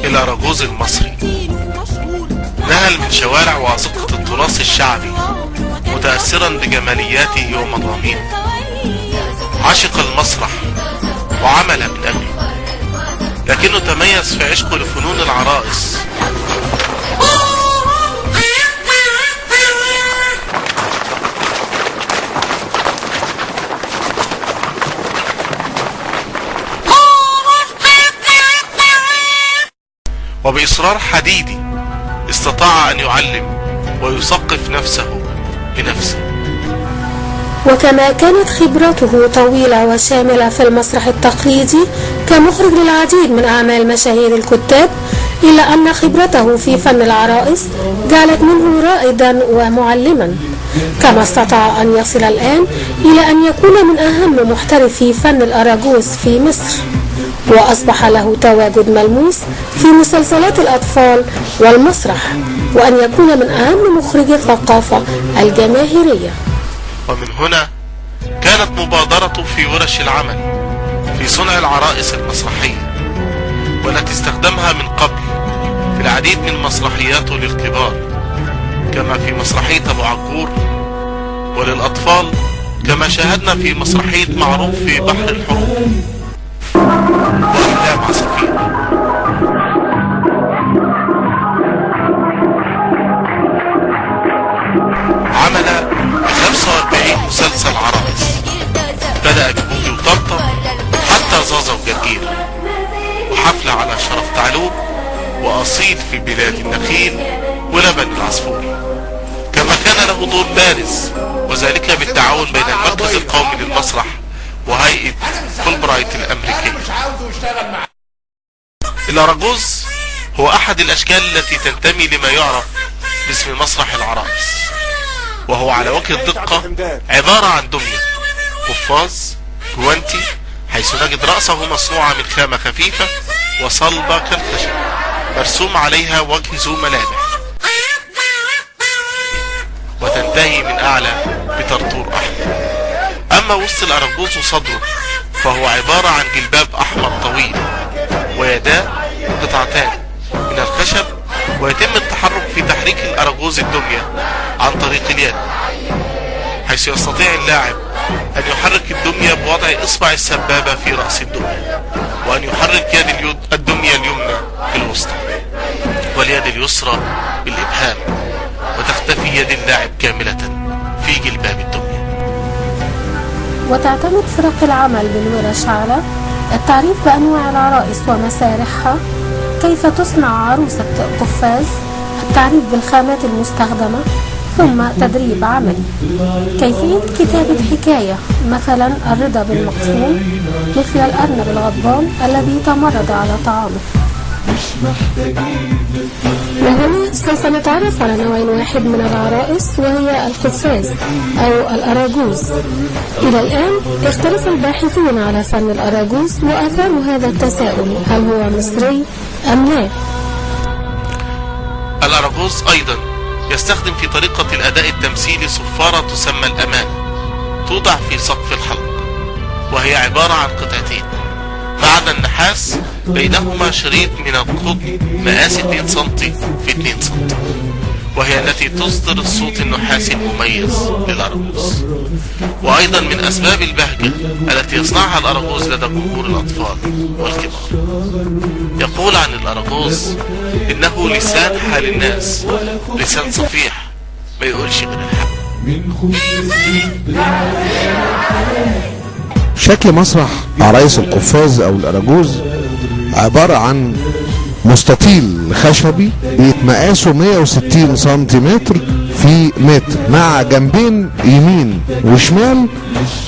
الأراجوز المصري. نهل من شوارع وأزقة التراث الشعبي متأثرا بجمالياته ومضامينه. عشق المسرح وعمل من أجله، لكنه تميز في عشقه لفنون العرائس. وبإصرار حديدي استطاع أن يعلم ويثقف نفسه بنفسه. وكما كانت خبرته طويلة وشاملة في المسرح التقليدي كمخرج للعديد من أعمال مشاهير الكتاب، إلا أن خبرته في فن العرائس جعلت منه رائدا ومعلما، كما استطاع أن يصل الآن إلى أن يكون من أهم محترفي فن الأراجوز في مصر، وأصبح له تواجد ملموس في مسلسلات الأطفال والمسرح، وأن يكون من أهم مخرجي الثقافة الجماهيرية. ومن هنا كانت مبادرته في ورش العمل في صنع العرائس المسرحية، والتي استخدمها من قبل في العديد من مسرحياته للكبار، كما في مسرحية أبو عجور، وللأطفال كما شاهدنا في مسرحية معروف في بحر الحروف وأحلام عصافير. عمل 45 مسلسل عرائس، بدأ ببوجي وطمطم حتى زازا وجرجير، وحفلة على شرف تعلوب، وأصيل في بلاد النخيل، ولبن العصفور. كما كان له دور بارز، وذلك بالتعاون بين المركز القومي للمسرح وهيئة فولبرايت الأمريكية. الأراجوز هو أحد الأشكال التي تنتمي لما يعرف باسم مسرح العرائس، وهو على وجه الدقة عبارة عن دمية، قفاز، جوانتي، حيث نجد رأسه مصنوعة من خامة خفيفة وصلبة كالخشب، مرسوم عليها وجه ذو ملامح، وتنتهي من أعلى بطرطور أحمر. أما وسط الأراجوز وصدره فهو عبارة عن جلباب أحمر طويل، ويداه قطعتان من الخشب، ويتم التحرك في تحريك الأراجوز الدمية عن طريق اليد، حيث يستطيع اللاعب أن يحرك الدمية بوضع إصبع السبابة في رأس الدمية، وأن يحرك يد الدمية اليمنى في الوسطى واليد اليسرى بالإبهام، وتختفي يد اللاعب كاملة في جلباب الدمية. وتعتمد فرق العمل بالورش على التعريف بأنواع العرائس ومسارحها، كيف تصنع عروسة قفاز، التعريف بالخامات المستخدمة، ثم تدريب عملي، كيفية كتابة حكاية، مثلا الرضا بالمقسوم، مثل الأرنب الغضبان الذي تمرد على طعامه. وهنا سوف نتعرف على نوع واحد من العرائس، وهي القفاز أو الأراجوز. إلى الآن اختلف الباحثون على فن الأراجوز وأثاروا هذا التساؤل، هل هو مصري أم لا؟ الأراجوز أيضا يستخدم في طريقة الأداء التمثيلي صفارة تسمى الأمانة، توضع في سقف الحلق، وهي عبارة عن قطعتين معدن النحاس بينهما شريط من القطن مقاس 2 سم في 2 سم، وهي التي تصدر الصوت النحاسي المميز للأراجوز. وأيضا من أسباب البهجة التي يصنعها الأراجوز لدى جمهور الأطفال والكبار. يقول عن الأراجوز إنه لسان حال الناس، لسان صفيح ما يقولش غير الحق. شكل مسرح عرايس القفاز او الاراجوز عبارة عن مستطيل خشبي بيتمقاسه 160 سنتيمتر في متر، مع جنبين يمين وشمال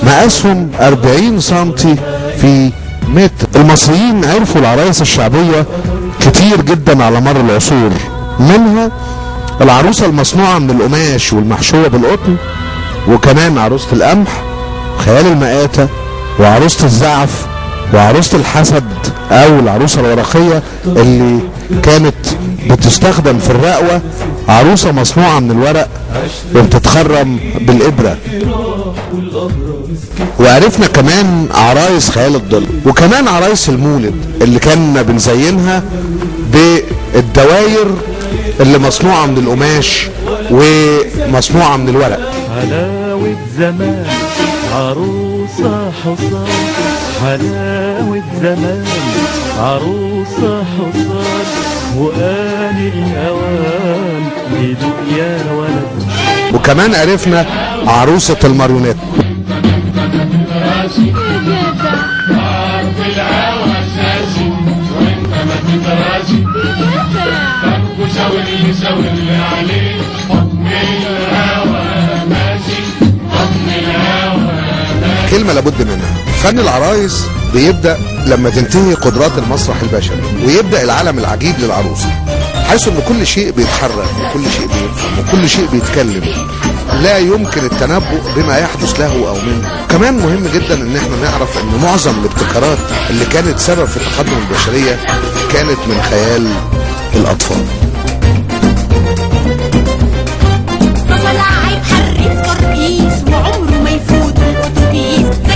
مقاسهم 40 سنتي في متر. المصريين عرفوا العرايس الشعبية كتير جدا على مر العصور، منها العروسة المصنوعة من القماش والمحشوة بالقطن، وكمان عروسة القمح، خيال المآتة، وعروسة الزعف، وعروسة الحسد او العروسة الورقية اللي كانت بتستخدم في الرقوة عروسة مصنوعة من الورق وبتتخرم بالإبرة. وعرفنا كمان عرايس خيال الظل، وكمان عرايس المولد اللي كنا بنزينها بالدواير اللي مصنوعة من القماش ومصنوعة من الورق. حلاوة زمان عروسة حصان، حلاوة زمان عروسة حصان، وآن الأوان يدوق يا ولد. وكمان عرفنا عروسة الماريونيت. كلمة لابد منها، فن العرايس بيبدأ لما تنتهي قدرات المسرح البشري ويبدأ العالم العجيب للعروسة، حيث ان كل شيء بيتحرك وكل شيء بيفهم وكل شيء بيتكلم، لا يمكن التنبؤ بما يحدث له او منه. كمان مهم جدا ان احنا نعرف ان معظم الابتكارات اللي كانت سبب في تقدم البشرية كانت من خيال الاطفال. وعمره ما يفوت الاتوبيس.